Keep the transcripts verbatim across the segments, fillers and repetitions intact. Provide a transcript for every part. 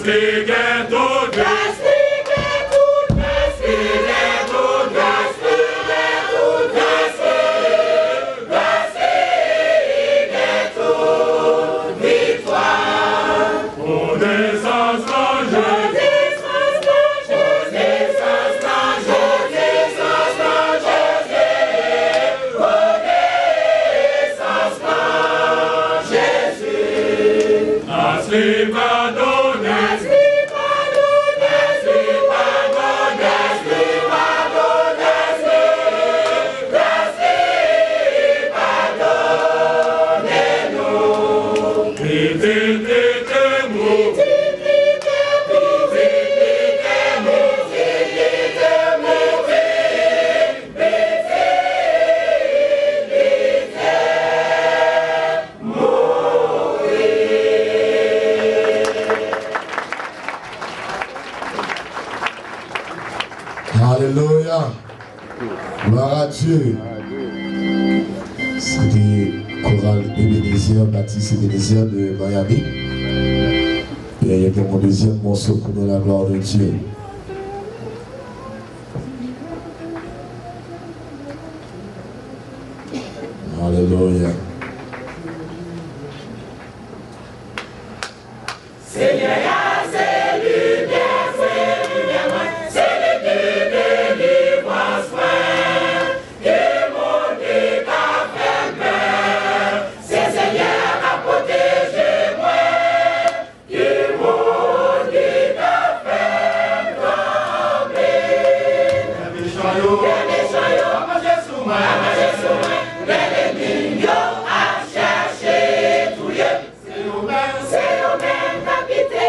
Li gen tout gras, li gen tout gras, li gen tout gras, li gen tout gras, li, gras li gen tout viktwa. Konesans lan Jezi, konesans lan Jezi, konesans lan Jezi, konesans lan Jezi, konesans lan Jezi. Gras li padone. Gras li padone. Gras li padone. Gras li padone. Gras li padone nou. Pitit li te mouri. Pitit li te mouri. Pitit li te mouri. Pitit li te mouri. Pitit li te mouri. Alelouya. Gloire à Dieu. Se te koral Ebenezer, Batis Ebenezer de Miami. E yo gen yon dezyèm mòso pou nou, la gloire de Dieu. Alelouya. Senyè a se limyè, se limyè mwen, se li ki delivrans mwen. Ki moun ki ka fè m pè? Se Senyè a k ap pwoteje mwen. Ki moun ki ka fè m kanpe? Lè mechan yo, lè mechan yo ap manje sou mwen, ap manje sou mwen, lè lènmi m yo ap chache touye m, se yo menm, se yo menm k ap kite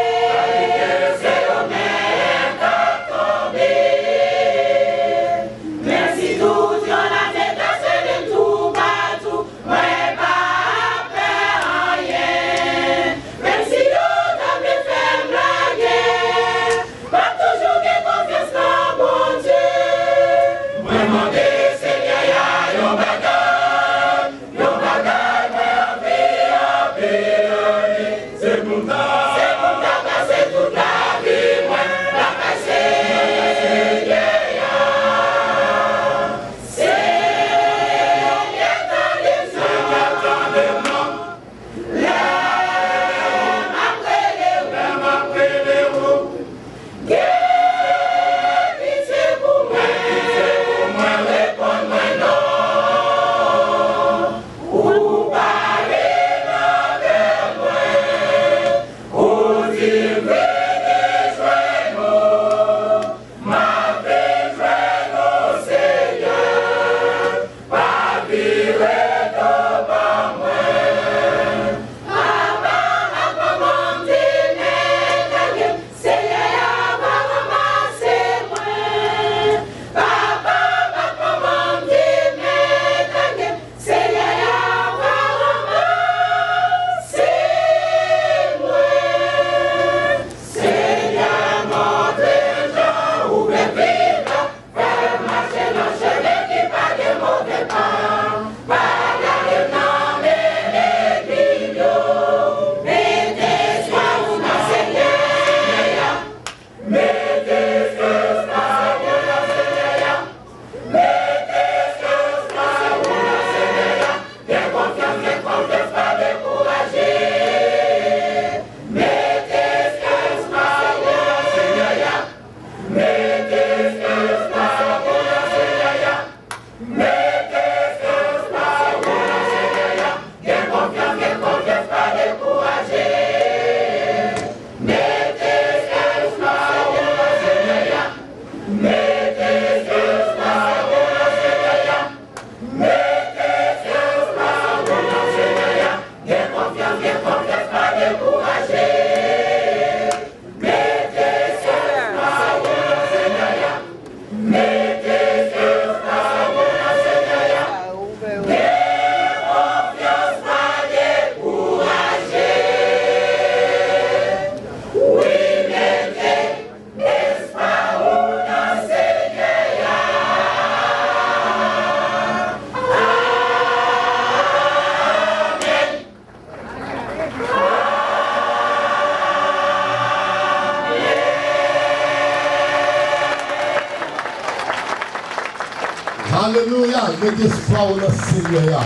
Met espwa w nan Senyè a.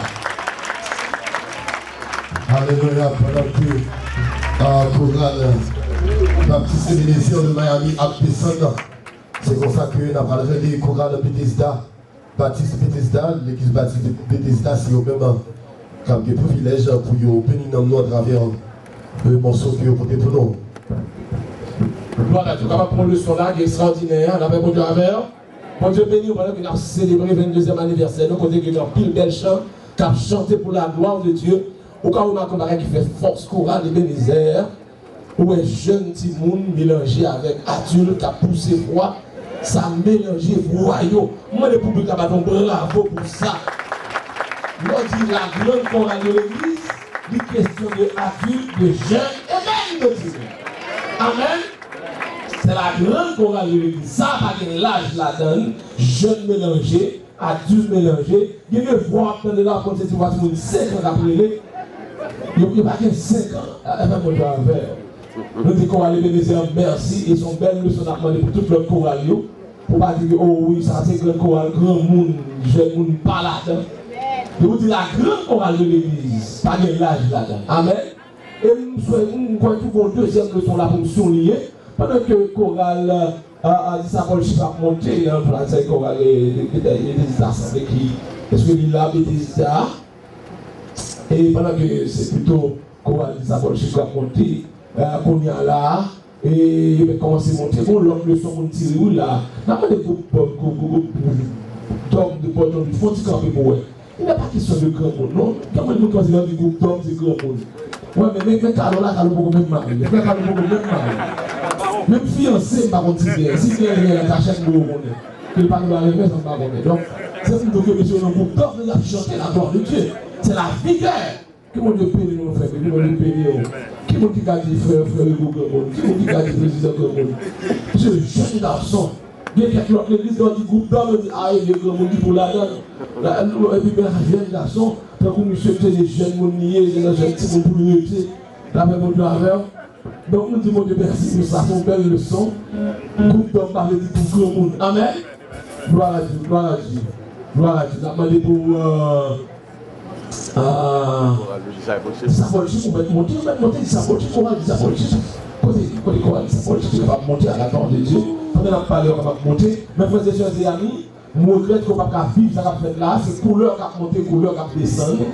Alelouya, pandan ke, ah, koral Baptiste Ebenezer de Miami ap desann, se konsa ke n ap al rele koral Betesda, Batis Betesda, legliz Batis Betesda, se yo menm k ap gen privilèj pou yo beni nanm nou atravè, euh, mòso ke yo pote pou nou. Glwa a Dye. Ou kapab pran leson la ki ekstraòdinè, lapè Bondye avè w. Bondye beni w pandan ke n ap selebre venndezyèm anivèsè nou, kote gen anpil bèl chan k ap chante pou la glwa de Dye. Ou ka remake yon bagay ki fè fòs koral Ebenezer. Ou wè jèn timoun melanje avèk adilt k ap pouse vwa, sa melanje vwa yo. M mande piblik la bat yon bravo pou sa. Lè w di la grande chorale de l'église, li kesyon de adilt, de jèn e menm de timoun. Amèn. Se la grande chorale de l'église. Sa pa gen laj ladan l, jèn melanje, adilt melanje. Gen de vwa w ap tande la, w ap konn se ti vwa timoun senk an k ap rele. Yo, yo pa gen senk an. Afè Bondye avè yo. Nou di koral Ebenezer mèsi, e se yon bèl leson n ap mande pou tout lòt koral yo. Pou pa di ke, o wi, sa se gran koral, granmoun, jèn moun pa ladan. Yo di la grande chorale de l'église, pa gen laj ladan. Amèn. E m swè, m kwè tou gon dezyèm leson la pou m souliye. Pandan ke koral, a, a, discipleship ap monte, nan plas koral, e, e, e, e, e, sanble ki, èske li la, Betesda? E pandan ke se pito koral discipleship k ap monte, e, kounye a la, e, yo mèt kòmanse monte, bon, lòt leson moun tire wi la. N ap mande gwoup, gwoup, gwoup, gwoup, gwoup dòm de Pòtoprens, fè yon ti kanpe pou wè. Il n'est pas question de granmoun, non. Konbyen moun panse lè yo di gwoup dòm se granmoun? Mwen, men, men, men Kalo la, Kalo poko menm marye. Frè Kalo poko menm marye. Menm fiyanse, m pa konn si l genyen. Si l genyen, l genyen nan kachèt, m poko konnen. Ke l pa gen dwa renmen sa, m pa konnen. Donk, se pou m di w ke mesye yo nan gwoup dòm, men y ap chante la gloire de Dieu. C'est la vigueur. Ke Bondye beni nou, frè, ke Bondye beni w. Ki moun ki ka di frè, frè Rigo granmoun? Ki moun ki ka di prezidan granmoun? Mesye, jèn gason. Gen kèk lòt legliz, lè w di gwoup dòm, yo di, a, e vye granmoun ki pou ladan l. La, nou, epi men jèn gason, tankou misye, misye se jèn moun li ye, se nan jèn timoun pou l rete. Lapè Bondye avè w. Donk, nou di Bondye mèsi pou sa, se yon bèl leson. Gwoup dòm pa vle di pou granmoun. Amèn. Glwa a Dye, glwa a Dye, glwa a Dye. N ap mande pou, euh, Ah, discipleship, ou mèt monte, ou mèt monte, discipleship, koral discipleship. Kote, kote koral discipleship, se kapab monte à la gloire de Dieu. Pandan n ap pale, yo kapab monte. Men frè e sè, zami, m regrèt ke w p ap ka viv sa k ap fèt la. Se koulè k ap monte, koulè k ap desann.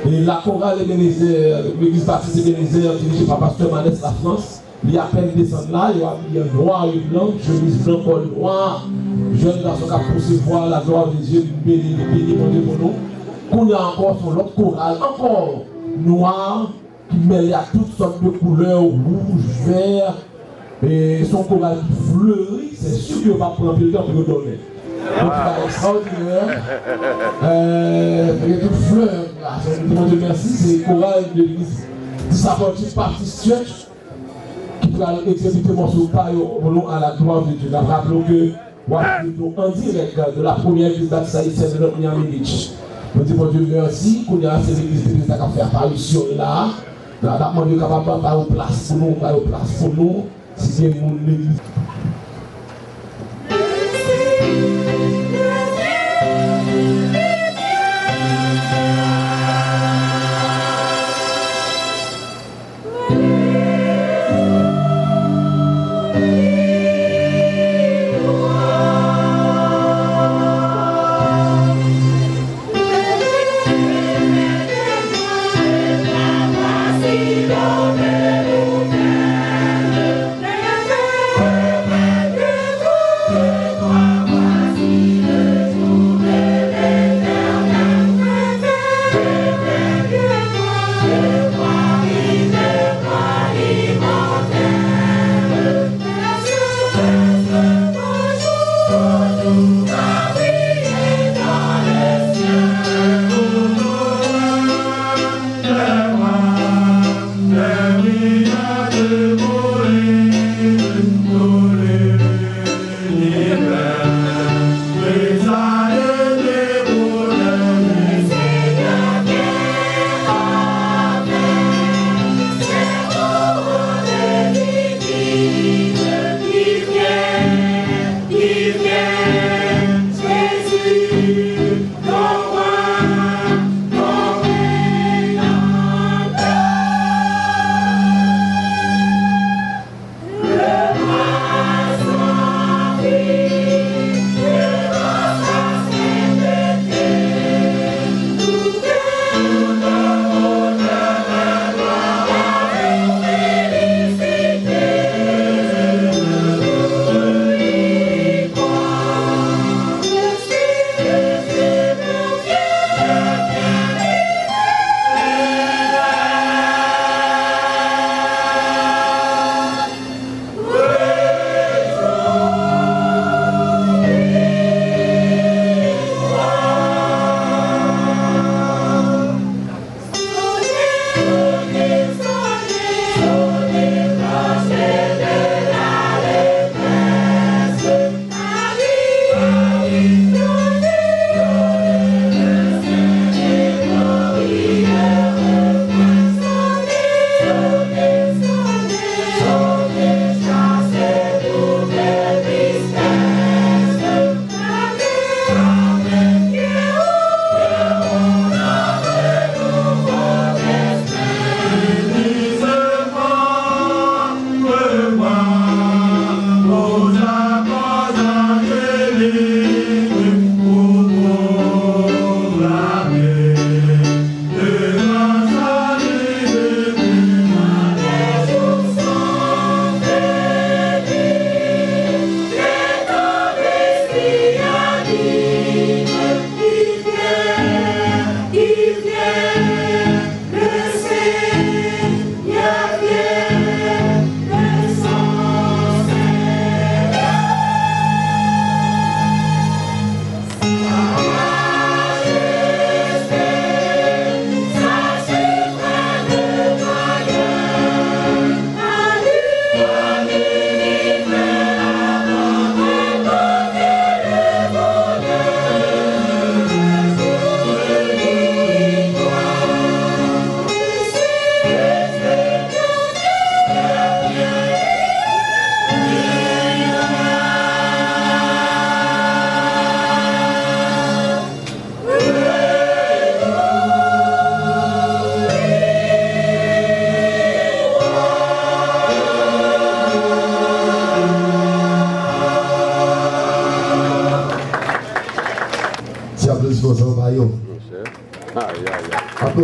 E la chorale Ebenezer, legliz Batis Ebenezer, dirije pa pastè Manès Lafrans. Li apèn desann la, yo abiye an nwa e blan, chemiz blan, kòl nwa. Jèn gason k ap pouse vwa la gloire de Dieu, li beni, li beni Bondye pou nou. Kounye a ankò, se yon lòt koral, ankò nwa, ki mele ak tout sòt de koulè, wouj, vè. E se yon koral ki fleri, se si ke yo p ap pran anpil tan pou yo donnen. Yon ti bagay ekstraòdinè. Euh, gen tout flè la, se yon Bondye mèsi, se koral de legliz Discipleship Baptist Church. Ki pral egzekite mòso pa yo pou nou à la gloire de Dieu. N ap raple w ke w ap swiv nou an dirèk de la première église baptiste haïtienne de notre Miami Beach. Nou di Bondye mèsi, kounye a se legliz Betesda k ap fè aparisyon l la. N ap mande yo kapab ba yo plas pou nou, ba yo plas pou nou. Si gen moun legliz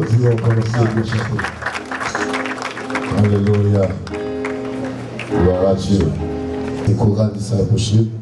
Jodi a, w kòmanse byen chante. Alelouya. Gloire à Dieu. Dekoral Discipleship.